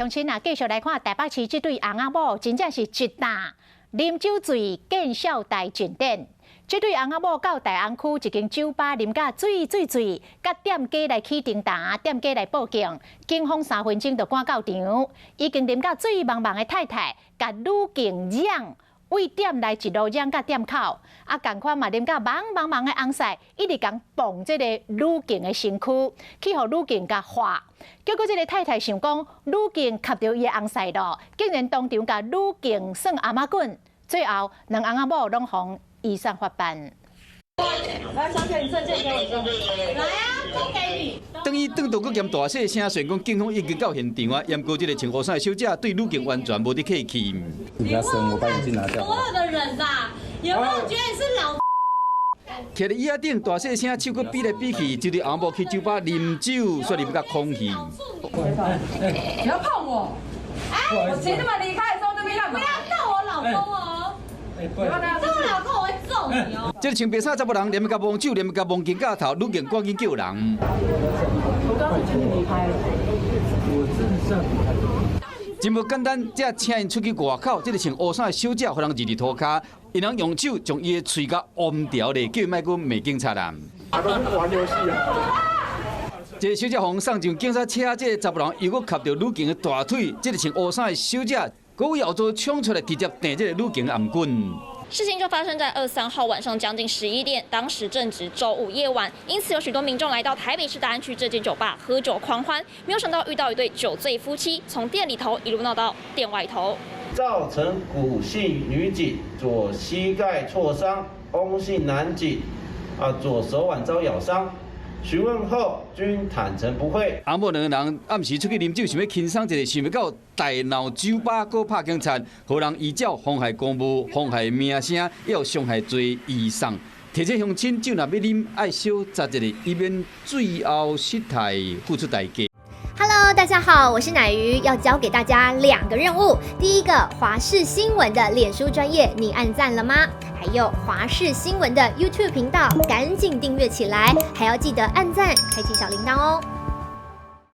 鄉親啊，繼續來看台北市這對翁仔某，真正是一擔啉酒醉見笑大進展。這對翁仔某到大安區一間酒吧啉甲醉醉醉，佮店家來起爭執，店家來報警，警方3分鐘就趕到場，已經啉甲醉茫茫的太太，共女警嚷，對店內一路嚷到店口，啊，仝款嘛啉甲茫茫茫的翁婿，一直共碰這個女警的身軀，去予女警共喝。結果這個太太想講女警磕著伊的翁婿咯，竟然當場共女警耍頷仔棍，最後兩翁仔某攏予移送法辦。來，小姐，你證件給我一下。來啊，都給你。當伊轉到閣兼大細聲，雖然講警方已經到現場啊，毋過這個穿烏衫的小姐對女警完全無佇客氣。你不要生，我把眼鏡拿掉。所有的人呐，有沒有覺得你是老？徛佇椅仔頂大細聲，手閣比來比去，這對翁某去酒吧啉酒，煞啉甲狂去。不要碰我！哎，我請你們離開的時候，這邊讓不要動我老公哦！不要動我老公，我會揍你哦！這個穿白衫查某人連共摸手，連共摸肩胛頭，女警趕緊叫人。我剛才請你離開了。我真的是要離開。真無簡單，這請𪜶出去外口，這個穿烏衫的小姐，予人蹑佇塗跤，𪜶人用手將伊的喙共掩牢咧，叫伊莫閣罵警察啦。玩遊戲啊！這個小姐予人送上警察車，這個查某人又閣磕著女警的大腿，這個穿烏衫的小姐，閣有後座衝出來，直接掟這個女警的頷棍。事情就發生在23號晚上將近11點，當時正值週五夜晚，因此有許多民眾來到台北市大安區這間酒吧喝酒狂歡，沒有想到遇到一對酒醉夫妻，從店裡頭一路鬧到店外頭，造成古姓女警左膝蓋挫傷，翁姓男警啊左手腕遭咬傷。詢問後均坦誠不諱。翁某兩個人暗時出去啉酒，想欲輕鬆一下，想袂到大鬧酒吧，閣拍警察，予人依照妨害公務、妨害名聲，也有傷害罪移送。提醒鄉親，酒若欲啉，愛小酌一下，以免最後失態付出代價。 Hello，大家好，我是乃瑜，要交給大家兩個任務。第一個，華視新聞的臉書專頁，你按讚了嗎？還有華視新聞的 YouTube 頻道，趕緊訂閱起來，還要記得按讚，開啟小鈴鐺哦。